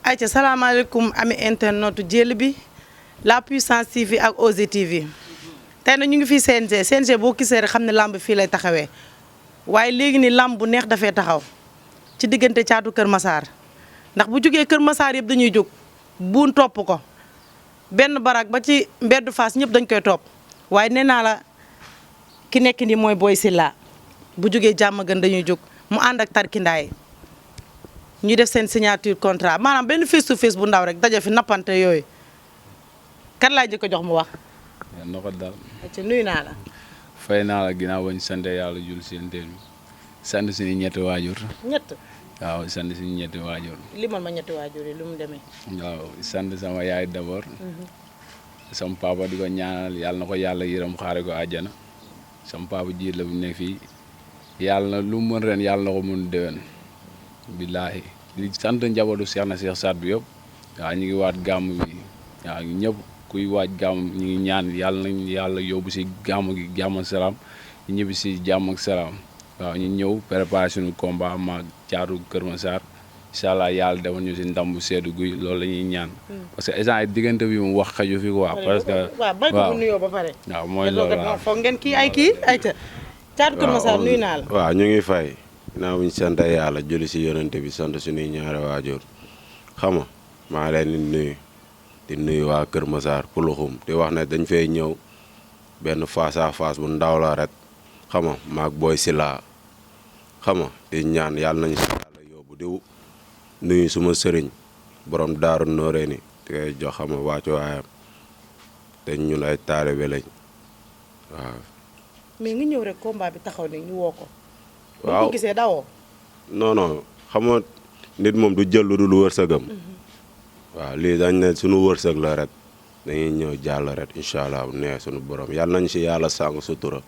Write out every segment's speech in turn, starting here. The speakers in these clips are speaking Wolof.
ayca salaamaaleykum ami internetu Jël bi la puissance TV ak OZ TV tey nag ñu ngi fii CNG boo gisee rek xam ne lamb fii lay taxawee waaye léegi ni lamb bu neex dafay taxaw ci diggante Caatu Kër Massar ndax bu jógee Kër Massar yëpp dañuy jóg buun topp ko benn barak ba ci mbeddu Fass ñëpp dañ koy topp waaye nee naa la ki nekk nii mooy Boy Silla bu jógee jàmm gën dañuy jóg mu ànd ak tarkindaay ñu def seen signature contrat maanaam benn face to face bu ndaw rek daje fi nappante yooyu kan laa jëkk a jox mu wax. yaa na ko daal. ci nuyu naa la. fay naa la ginnaaw ba ñu sant yàlla jul seen teel bi sant suñu ñetti waajur. ñett. waaw sant suñu ñetti waajur. limal ma ñetti waajur yi lu mu demee. waaw sant sama yaay d'abord. sama papa di ko ñaanal yàlla na ko yàlla yërëm xaare ko àjjana. sama papa jiit la bu nekk fii yàlla na lu mu mën ren yàlla na ko mën déwén. billaahi di sant njabootu Cheikh na Cheikh Saad bi yëpp waaw ñu ngi waat gàmm bi waaw ñëpp kuy waaj gàmm ñu ngi ñaan yàlla nañ yàlla yóbbu si gàmm gi jàmm ak salaam ñu ñibbi si jàmm ak salaam waaw ñu ñëw préparé suñu combat maag Caatu Kër Massar incha allah yàlla defal ñu si ndam bu seddu guy loolu la ñuy ñaan parce que instant yi diggante bi mu wax xaju fi quoi parce que waaw bay ko nuyoo ba pare waaw mooy loolu waaw foog ngeen kii ay ca Caatu Kër Massar nuyu naa la waaw ñu ngi fay naa buñ sant yàlla julli si yonente bi sant suñuy ñaari waajur xam nga maa leen di nuyu waa Kër Massar Puluxum di wax ne dañ fay ñëw benn face à face bu ndaw la rek xam nga maag Boy Silla xam nga di ñaan yàlla nañ si yàlla yóbbu di nuyu suma sëriñ borom daaru nooree ni di koy jox xam nga wàccu waayam te ñun ay taalibe lañ waaw. mais nga ñëw rek combat bi taxaw ni ñu woo ko. waaw bu ko gisee dawoo. non xam nga nit moom du jël lu dul wërsëgam. waaw lii dañ ne suñu wërsëg la rek dañuy ñëw jàll rek incha allah bu neexee suñu borom yàlla nañ si yàlla sàng sutura.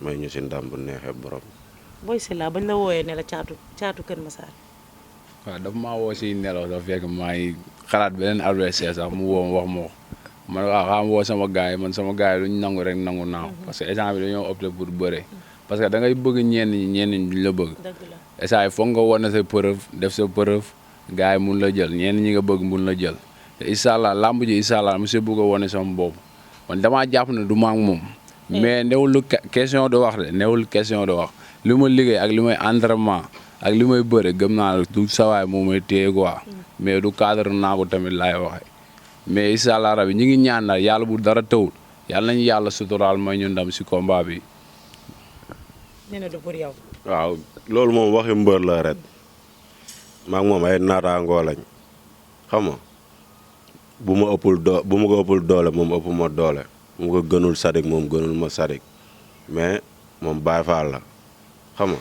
may ñu si ndam bu neexee borom. Boy Silla bañ la wooyee ne la caatu Kër Massar. waaw dafa maa woo si nelaw dafa fekk maa ngi xalaat beneen adversaire sax mu woo wax ma ko man waaw xam woo sama gars yi man sama gars yi lu ñu nangu rek nangu naaw parce que instant bi dañoo opté pour bëre. parce que da ngay bëgg ñenn ñi duñ la bëgg. instant yi foog nga wane sa preuve def sa preuve gars yi mun la jël ñenn ñi nga bëgg mun la jël te incha allah lamb ji incha allah monsieur bëgg a wane sama bopp man damaa jàpp ne du ma ak moom. mais newul lu question de wax de newul question de wax li ma liggéey ak li may entraînement ak li may bëre gëm naa du sawaay moo may téye quoi. mais du cadre naa ko tamit laay waxee. mais incha allah rabi ñi ngi ñaan daal yàlla bu dara tawul yàlla nañu yàlla suturaal may ñu ndam si combat bi. nee na du pour yow. waaw loolu moom waxi mbër la ret maag moom ay naataangoo lañ xam nga bu ma ko ëppul doole moom ëpp ma doole bu ma ko gënul sadik moom gënul ma sadik mais moom Baay Faal la xam nga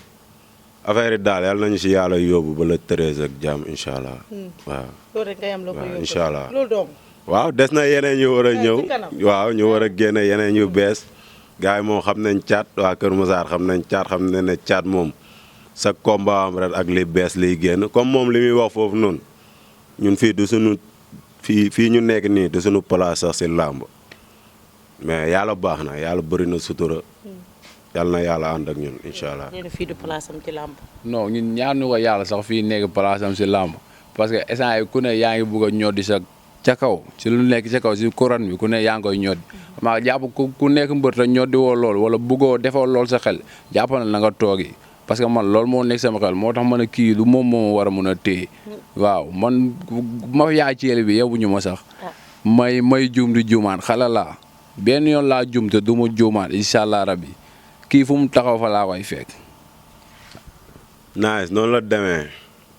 affaire yi daal yàlla nañu si yàlla yóbbu ba le 13 ak jàmm incha allah. waaw loolu rek nga yam la ko yóbbu incha allah loolu doom. waaw des na yeneen ñu war a ñëw waaw ñu war a génne yeneen yu bees. gars yi moom xam nañ caat waa Kër Massar xam nañ caat xam nañ ne caat moom sa combat am rek ak li bees liy génn comme moom li muy wax foofu noonu ñun fii du suñu fii ñu nekk nii du suñu place sax si làmb mais yàlla baax na yàlla bëri na sutura yàlla na yàlla ànd ak ñun incha allah. nee na fii du place am ci làmb. non ñun ñaar ñu ko yàlla sax fii nekk place am si làmb parce que instant yi ku ne yaa ngi bugg a ñoddi sa ca kaw ci lu nekk ca kaw si couronne bi ku ne yaa ngi koy ñoddi maa jàpp ku nekk mbër te ñoddi woo loolu wala buggoo defoo loolu sa xel jàpp na nga toogi parce que man loolu moo nekk sama xel moo tax ma ne kii du moom moo war a mun a téye waaw man ma yaa ceeli bi yebu ñu ma sax may juum di juumaan xala laa benn yoon laa juum te du ma juumaan incha allah rabbi kii fu mu taxaw fa laa koy fekk. nice noonu la demee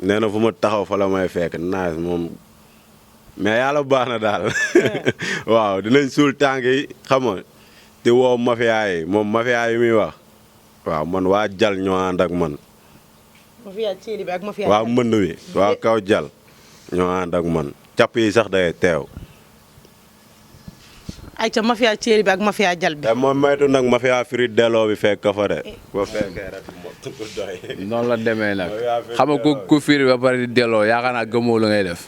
nee na fu ma taxaw fa la may fekk nice moom. mais yàlla baax na daal waaw dinañ suul tànk yi xam nga te woo mafia yi moom mafia yi muy wax waaw man waa jal ñoo ànd ak man. mafia ceeli bi ak mafia. waa mbënd wi waa kaw jal ñoo ànd ak man capp yi sax day teew. ayca mafia ceeli bi ak mafia jal bi. te moom maytu nag mafia firi delloo bi fekk ka fa de. boo fekkee rek doy. noonu la demee nag xam nga ku firi ba pare di delloo yaakaar naa gëmoo la ngay def.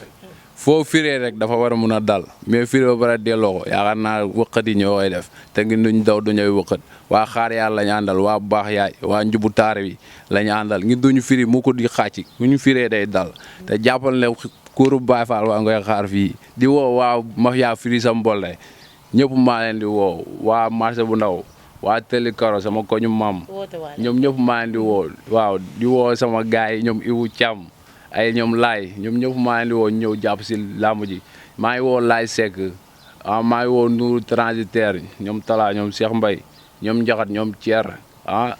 foo firee rek dafa war a mun a dal mais firi ba pare delloo ko yaakaar naa wëqat yi ñoo koy def te ngi duñ daw duñoy wëqat waa xaar yàlla lañu àndal waa baax yaay waa njubu taare bi la ñu àndal ngi duñu firi mu ko di xàcc bu ñu firee day dal te jàppal ne kuuru Baye Fall waa ngoy xaar fii di woo waa mafia firi sa mbolle ñëpp maa leen di woo waa marché bu ndaw waa Teli Karo sama koñu maam ñoom ñëpp maa leen di woo waaw di woo sama gaay yi ñoom Ibu Thiam ay ñoom laay ñoom ñëpp maa leen di woo ñëw jàpp si làmb ji maa ngi woo Laay Seck maa ngi woo Nour transitaire ñoom Tala ñoom Cheikh Mbaye ñoom Njaxat ñoom Thier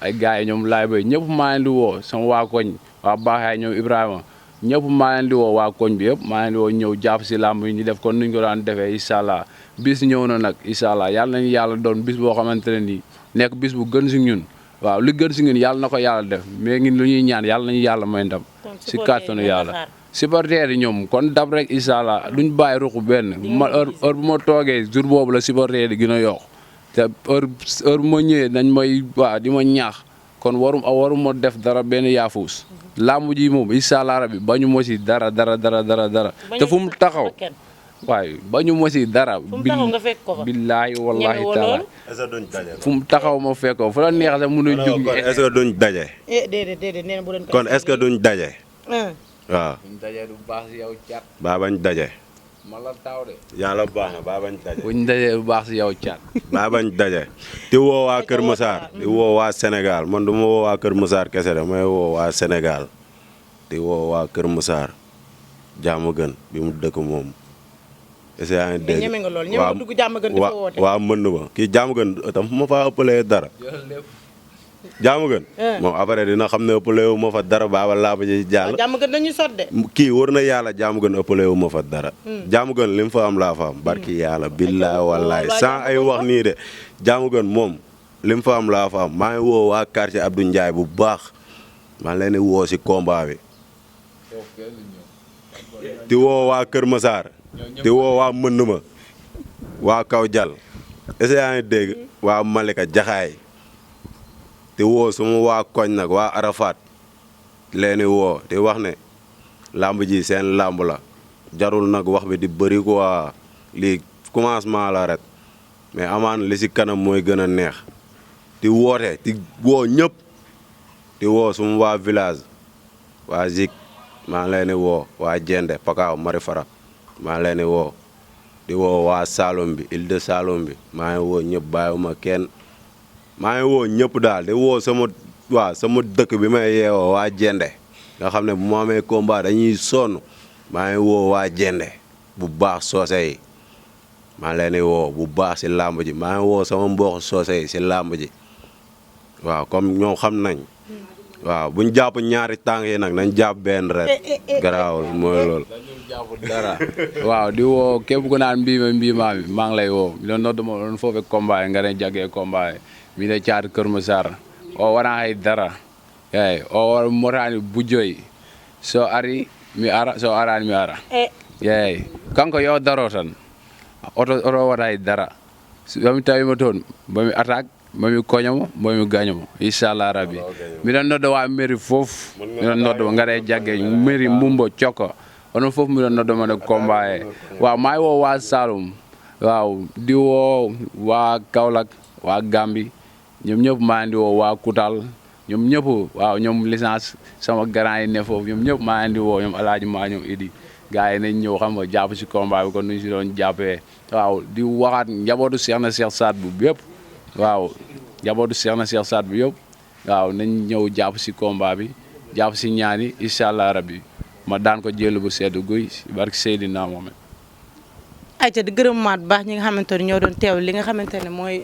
ay gaay yi ñoom Laay Bay ñëpp maa leen di woo sama waa koñ waa Baaxaay ñoom Ibrahima ñëpp maa leen di woo waa koñ bi yëpp maa leen di woo ñëw jàpp si làmb yi ñu def kon nuñ ko daan defee incha allah bis ñëw na nag incha allah yàlla nañu yàlla doon bis boo xamante ne nii nekk bis bu gën si ñun waaw li gën si ñun yàlla na ko yàlla def mais ñun lu ñuy ñaan yàlla nañu yàlla may ndam si kàttanu yàlla supporters yi ñoom kon dab rek incha allah duñ bàyyi ruqu benn ma heure bu ma toogee jour boobu la supporters yi gën a yokk te heure bu ma ñëwee dañ may waaw di ma ñaax kon waruma def dara benn yaafuus làmb ji moom incha allah rabi bañu ma si dara te fu mu taxaw waaye bañu ma si dara. fu mu taxaw nga fekk ko fa billaahi wallaahi taala est-ce que duñ daje. fu mu taxaw ma fekk ko fu la neex sax mënuñ jóg. kon est-ce que duñ daje. déedéet nee na bu doon kon est-ce que duñ daje. waaw. buñ dajee du baax si yow cat. baa bañ daje. ma la taw de. yàlla baax na baa bañ daje. buñ dajee du baax si yow cat. baa bañ daje. di woo waa Kër Massar. di woo waa Sénégal man du ma woo waa Kër Massar kese de may woo waa Sénégal. di woo waa Kër Massar jaamu gën bi mu dëkk moom. est-ce que yaa ngi dégg ñeme nga lool ñeme nga dugg jàmm gën di fa woote. waa mën ba kii jaamu gën tam ma faa ëppalee dara. jaamu gën. moom après dina xam ne ëppalee wu ma fa dara baaba laaba ji jàll. jàmm gën dañuy sot de. kii wër na yàlla jaamu gën ëppalee wu ma fa dara. jaamu gën li mu fa am laa fa am barki yàlla billaay wallaay sans ay wax nii de jaamu gën moom li mu fa am laa fa am maa ngi woo waa quartier Abdou Ndiaye bu baax maa ngi leen di woo si combat bi. di woo waa Kër Massar. di woo waa Mënd ma waa Kaw Jal est-ce que yaa ngi dégg waa Malika Jaxaay di woo suma waa koñ nag waa Arafat leeni woo di wax ne làmb ji seen làmb la jarul nag wax bi di bëri quoi lii commencement la rek mais amaan li si kanam mooy gën a neex di woote di woo ñëpp di woo suma waa village waa Zik maa ngi leen di woo waa Jende Pakaaw Mari Fara maa ngi leen di woo di woo waa Saloum bi Île de Saloum bi maa ngi woo ñëpp bàyyiwuma kenn maa ngi woo ñëpp daal di woo sama dëkk bi may yeewoo waa Jende nga xam ne bu ma amee combat dañuy sonn maa ngi woo waa Jende bu baax soose yi maa ngi leen di woo bu baax si làmb ji maa ngi woo sama mbokk soose yi si làmb ji waaw comme ñoom xam nañ waaw buñ jàpp ñaari tànk yi nag nañ jàpp benn rek garaawul mooy loolu. dara waaw di woo képp ku naan mbiima bi maa ngi lay woo mi doon nodduma ɗon fof e combat e ngaren jagge combat mine caati Kër Massar o wona hay dara eyyi o motani bujjoy so ari mi ara so arani mi ara eyyi kanko yo daro tan oto waɗa hay dara somi tawima toon bomi attaque mami koñomo mami gañomo inchallah rabbi miɗon nodda wa mairie fof miɗon nodda ngare jagge mairie Mbumbo Cokko onon fof miɗon noddomane combat e waaw maa ngi woo waa Saloum waaw di woo waa Kaolack waa Gambi ñoom ñëpp maa ngi di woo waa Koutal ñoom ñëpp waaw ñoom licence sama grand yi ne foofu ñoom ñëpp maa ngi di woo ñoom alaaji maa ñoom idi gars yi nañ ñëw xam nga jàpp si combat bi kon nuñ si doon jàppee waaw di waxaat njabootu Cheikh na Cheikh Saad bu yëpp waaw njabootu Cheikh na Cheikh Saad bu yëpp waaw nañ ñëw jàpp si combat bi jàpp si ñaani incha allah rabbi ma daan ko jël bu sedd guy barke Seydina Mohamed. ayca di gërëmaat baax ñi nga xamante ne ñoo doon teew li nga xamante ne mooy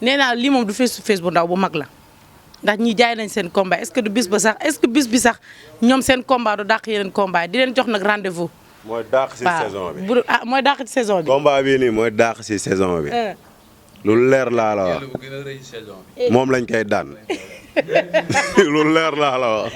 nee naa lii moom du face to face bu ndaw bu mag la ndax ñi jaay nañ seen combat est-ce que du bis ba sax est-ce que bis bi sax ñoom seen combat du dàq yeneen combat di leen jox nag rendez-vous. mooy dàq si saison bi mooy dàq ci saison bi. combat bii nii mooy dàq si saison bi. lu leer laa la wax moom lañ koy daan lu leer laa la wax.